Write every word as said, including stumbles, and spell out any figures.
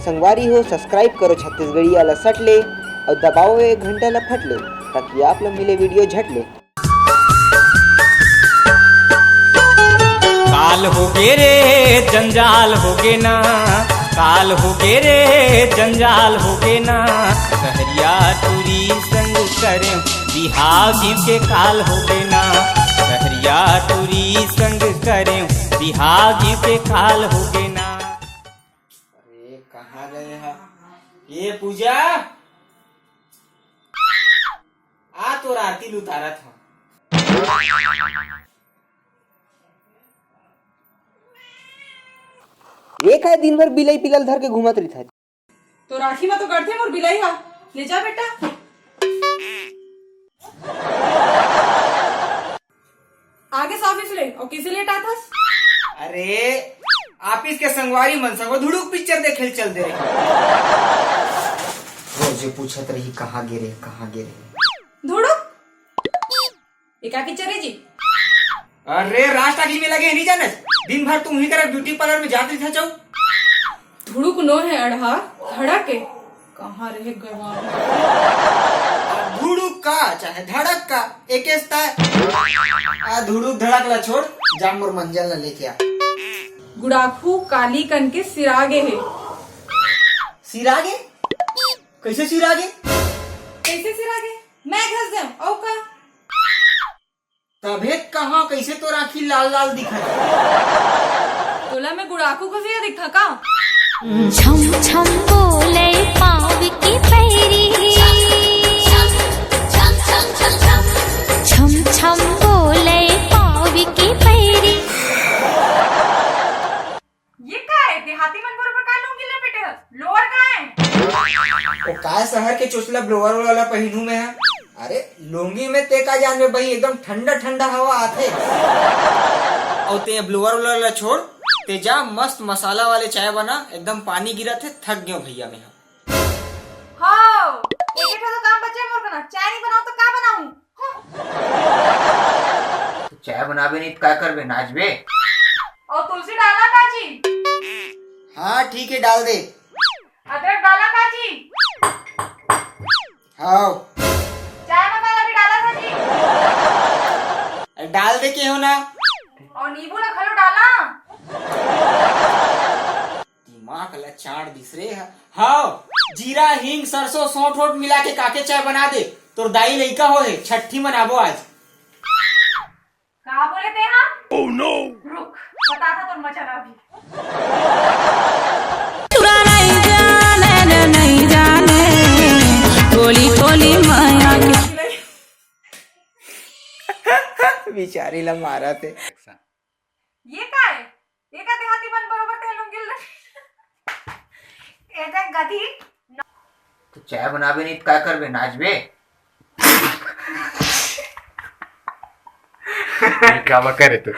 संगवारी हो, subscribe करो छत्तीसगढ़िया ला सट ले अउ दबाओ ये घंटा ला फट ले, ताकि आप ला मिले video झट ले। काल होगे रे, जंजाल होगे ना, काल होगे रे, जंजाल होगे ना। सहरिया टूरी संग करेंव बिहाव, जीव के काल होगे ना। सहरिया टूरी संग करेंव बिहाव, जीव के काल होगे ना। अरे, कहाँ गए हा? ये पूजा, आ तोर आरती ल उतारत हँव। ये काय दिन भर बिलाई पिला ल धर के घूमत रहिथे? तोर आँखी म तो गड़थे मोर बिलाई हा। ले जा बेटा। आगे से office ले, अउ कइसे late आथस? अरे, office के संगवारी मन संग धुड़ुक picture देखे ल चल दे रहे। रोजे पूछत रही, "कहाँ गे रहे, कहाँ गे रहे?" धुड़ुक? ये का picture हे जी? अरे, राज टाकीज में लगे हे, नहीं जानस? दिन भर तुम ही करा beauty parlour में जात रहिथस चौ। धुड़ुक नो हे अड़हा, धड़क हे। कहाँ रहे गवा? धुड़ुक का चाहे धड़क का, एकेच ताय। आ धुड़ुक धड़क ला छोड़, जा मोर मंजन ला लेके आ। गुड़ाखू काली कन के सिरागे हे। सिरागे? कइसे सिरागे? कइसे सिरागे? मैं घस देंव, अउ का? तभे कहाँ, कइसे तोर आँखी लाल लाल दिखत हे? तोला मैं गुड़ाखू कस दिखथँव का? छम छम बोले पाँव के पैरी। छम छम बोले पाँव के पैरी। ये का हे? देहाती मन बरोबर का लुंगी लपेटे हस? Lower का हे? ओ काय, शहर के चोचला blower वाला पहिनहूँ मैं हा? अरे, लुंगी में ते का जानबे बही, एकदम ठंडा ठंडा हवा आथे। अउ ते blower वाला ला छोड़, ते जा मस्त मसाला वाले चाय बना, एकदम पानी गिरत हे, थक गेंव भइया मैं हा। हव, एके ठो तो काम बचे मोर कना, चाय नहीं बनाओं तो का बनाऊं? हं। तो चाय बनाबे नहीं तो का करबे, नाचबे? अउ तुलसी डाला का जी? हाँ, ठीक हे, डाल दे। अदरक डाला का जी? हव। चाय मसाला भी डाला था जी। अरे, डाल दे के हो ना। अउ नींबू ला घलो डाला। दिमाग ला चाट दिस रे ह। हव, जीरा, हींग, सरसों, सौंठ वोंठ मिला के काके चाय बना दे। तोर दाई लइका होहे, छट्ठी मनाबो आज। का बोले ते हा? Oh no! रुक, बताथँव तोर मजा ला अभी। टुरा नहीं जाने, नहीं जाने, टोली टोली माया के। बिचारी ला मारत हे। ये का हे? ये का देहाती मन बरोबर ते लुंगी ल-, ए देख गधी। तो चाय बनाबे नहीं तो का करबे, नाचबे? ये का बा करे तू?